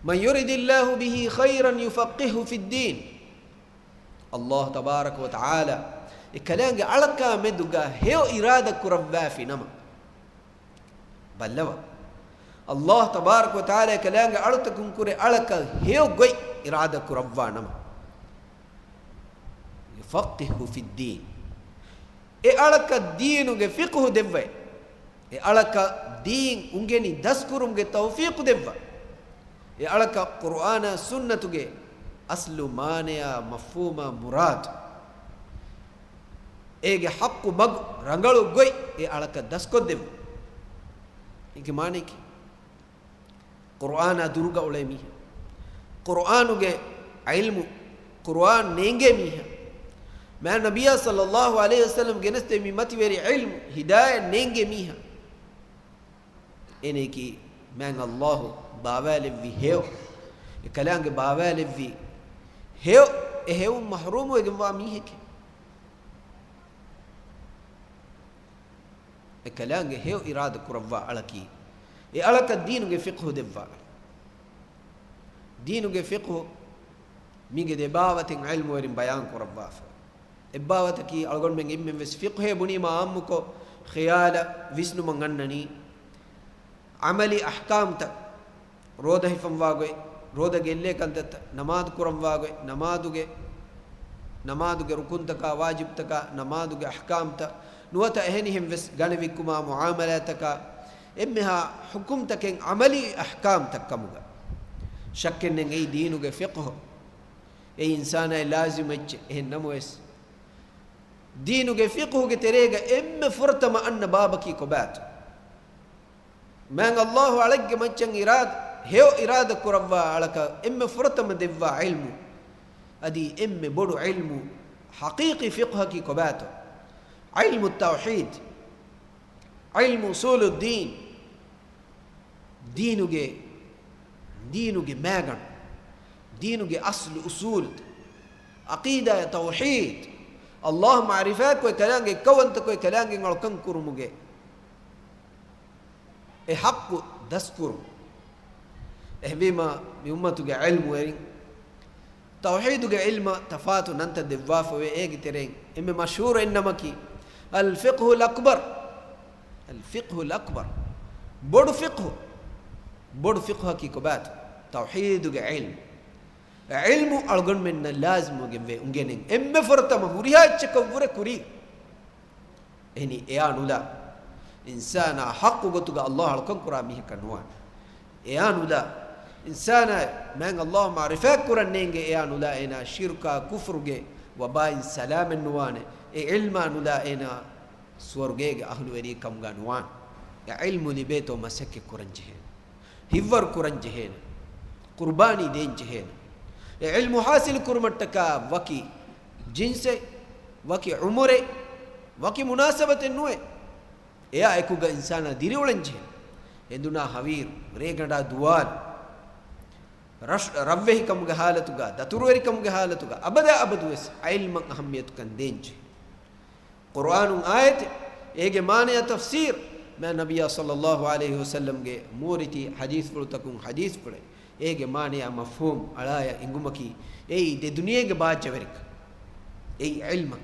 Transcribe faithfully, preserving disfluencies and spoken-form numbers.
من يرد الله به خيرا يفقهه في الدين. ﷲ ތަބާރަކަ ވަތަޢާލާ އެ ކަލާނގެ އަޅަކާ މެދުގަ ހެޔޮ އިރާދަ ކުރައްވާފި ނަމަ، ބައްލަވާ، ﷲ ތަބާރަކަ ވަތަޢާލާ އެ ކަލާނގެ އަޅުތަކުން ކުރެ އަޅަކަށް ހެޔޮ ގޮތް އިރާދަ ކުރައްވާ ނަމަ، يفقهه في الدين. އެ އަޅަކަށް ދީނުގެ ފިޤުހު ދެއްވައި، އެ އަޅަކަށް ދީން އުނގެނި ދަސްކުރުމުގެ ތައުފީޤު ދެއްވާ، އެ އަޅަކަށް ޤުރުއާނާ ސުންނަތުގެ އަސްލު މާނަޔާ މަފްހޫމާ މުރާދު، އޭގެ ޙައްޤު މަގު ރަނގަޅު ގޮތް އެ އަޅަކަށް ދަސްކޮށްދެއްވާ. އޭގެ މާނަޔަކީ، ޤުރުއާނާ ދުރުގަ އުޅޭ މީހާ، ޤުރުއާނުގެ ޢިލްމު، ޤުރުއާން ނޭނގޭ މީހާ، މާތް ނަބިއްޔާ ޞައްލައްލާހު ޢަލައިހި ވަސައްލަމް ގެނެސްދޭ މި މަތިވެރި ޢިލްމު، ހިދާޔަތް ނޭނގޭ މީހާ، އޭނައަކީ މާތް ﷲ ބާވާލެއްވި ހެޔޮ، އެ ކަލާނގެ ބާވާލެއްވި ހެޔޮ، އެ ހެޔޮ މަޙްރޫމުވެގެންވާ މީހެކޭ. އެ ކަލާނގެ ހެޔޮ އިރާދަ ކުރައްވާ އަޅަކީ، އެ އަޅަކަށް ދީނުގެ ފިޤްހު ދެއްވާ އަޅަ. ދީނުގެ ފިޤްހު މީގެ ދެ ބާވަތެއް ޢިލްމުވެރިން ބަޔާން ކުރައްވާފަ. އެއްބާވަތަކީ އަޅުގަނޑުމެން އެންމެން ވެސް ފިޤްހޭ ބުނީމާ ޢާއްމުކޮށް، ޚިޔާލަށް ވިސްނުމަށް އަންނަނީ، ޢަމަލީ އަޙްކާމްތައް، ރޯދަ ހިފަންވާ ގޮތް، ރޯދަ ގެއްލޭ ކަންތައްތައް، ނަމާދު ކުރަންވާ ގޮތް، ނަމާދުގެ، ނަމާދުގެ ރުކުންތަކާ ވާޖިބްތަކާ، ނަމާދުގެ އަޙްކާމްތައް، ނުވަތަ އެހެނިހެން ވެސް ގަނެވިއްކުމާ މުޢާމަލާތަކާ، އެންމެހާ ޙުކުމްތަކެއް ޢަމަލީ އަޙްކާމްތައް ކަމުގަ. ޝައްކެއްނެތް އެއީ ދީނުގެ ފިޤްހު، އެއީ އިންސާނާއަށް ލާޒިމު އެއްޗެއް. އެހެން ނަމަވެސް، ދީނުގެ ފިޤްހުގެ ތެރޭގަ އެންމެ ފުރަތަމަ އަންނަ ބާބަކީ ކޮބާތޯ؟ މާތް ﷲ އަޅެއްގެ މައްޗަށް އިރާދަ، ހެޔޮ އިރާދަ ކުރައްވާ އަޅަކަށް އެންމެ ފުރަތަމަ ދެއްވާ ޢިލްމު، އަދި އެންމެ ބޮޑު ޢިލްމު، ޙަޤީޤީ ފިޤްހަކީ ކޮބާތޯ؟ ޢިލްމު ތައުޙީދު، ޢިލްމު އުޞޫލުއްދީން، ދީނުގެ، ދީނުގެ މޭގަނޑު، ދީނުގެ އަޞްލު އުޞޫލު، ޢަޤީދާ ތައުޙީދު، ﷲ މަޢުރިފާކޮށް ކަލާނގެ އެއްކައުވަންތަކޮށް ކަލާނގެ އަޅުކަން ކުރުމުގެ އެ ޙައްޤު ދަސްކުރުން. އެހެންވީމާ، މި އުއްމަތުގެ ޢިލްމުވެރިން ތައުޙީދުގެ ޢިލްމަށް ތަފާތު ނަންތައް ދެއްވާފަވޭ. އޭގެ ތެރެއިން އެންމެ މަޝްހޫރު އެއް ނަމަކީ އަލް ފިޤްހުލް އަކްބަރު. އަލް ފިޤްހުލް އަކްބަރު. ބޮޑު ފިޤްހު. ބޮޑު ފިޤްހަކީ ކޮބާތޯ؟ ތައުޙީދުގެ ޢިލްމު. އެ ޢިލްމު އަޅުގަނޑުމެންނަށް ލާޒިމުވެގެންވޭ އުނގެނެން. އެންމެ ފުރަތަމަ ހުރިހާ އެއްޗަކަށްވުރެ ކުރީ. އެހެނީ އެޔާ ނުލާ، އިންސާނާ ޙައްޤު ގޮތުގަ ﷲ އަޅުކަން ކުރާ މީހަކަށް ނުވާނެ. އެޔާ ނުލާ، އިންސާނާ މާތް ﷲ މަޢުރިފާ ކުރަން ނޭނގޭ. އެޔާ ނުލާ އޭނާ ޝިރްކާ ކުފުރުގެ ވަބާއިން ސަލާމަތް ނުވާނެ. އެ ޢިލްމާ ނުލާ އޭނާ ސުވަރުގޭގެ އަހުލުވެރި ކަމުގަ ނުވާނެ. އެ ޢިލްމު ލިބޭތޯ މަސައްކަތް ކުރަން ޖެހޭނެ. ހިތްވަރު ކުރަން ޖެހޭނެ. ޤުރުބާނީ ދޭން ޖެހޭނެ. އެ ޢިލްމު ޙާޞިލު ކުރުމަށްޓަކާ ވަކި ޖިންސެއް، ވަކި ޢުމުރެއް، ވަކި މުނާސަބަތެއް ނުވޭ. އެޔާ އެކުގަ އިންސާނާ ދިރިއުޅެން ޖެހޭ. ހެނދުނާ ހަވީރު، ރޭގަނޑާ ދުވާލު، ރަށް-، ރަށްވެހިކަމުގެ ޙާލަތުގަ، ދަތުރުވެރިކަމުގެ ޙާލަތުގަ އަބަދާ އަބަދުވެސް ޢިލްމަށް އަހައްމިޔަތުކަން ދޭން ޖެހޭ. ޤުރުއާނުން އާޔަތެއް، އޭގެ މާނަޔާ ތަފްސީރު، މާތް ނަބިއްޔާ ޞައްލައްލާހު ޢަލައިހި ވަސައްލަމްގެ މޫރިތި ޙަދީޘްފުޅުތަކުން ޙަދީޘްފުޅެއް، އޭގެ މާނަޔާ މަފްހޫމް އަޅާޔަށް އެނގުމަކީ، އެއީ ދެ ދުނިޔޭގެ ބާއްޖަވެރިކަން. އެއީ ޢިލްމަށް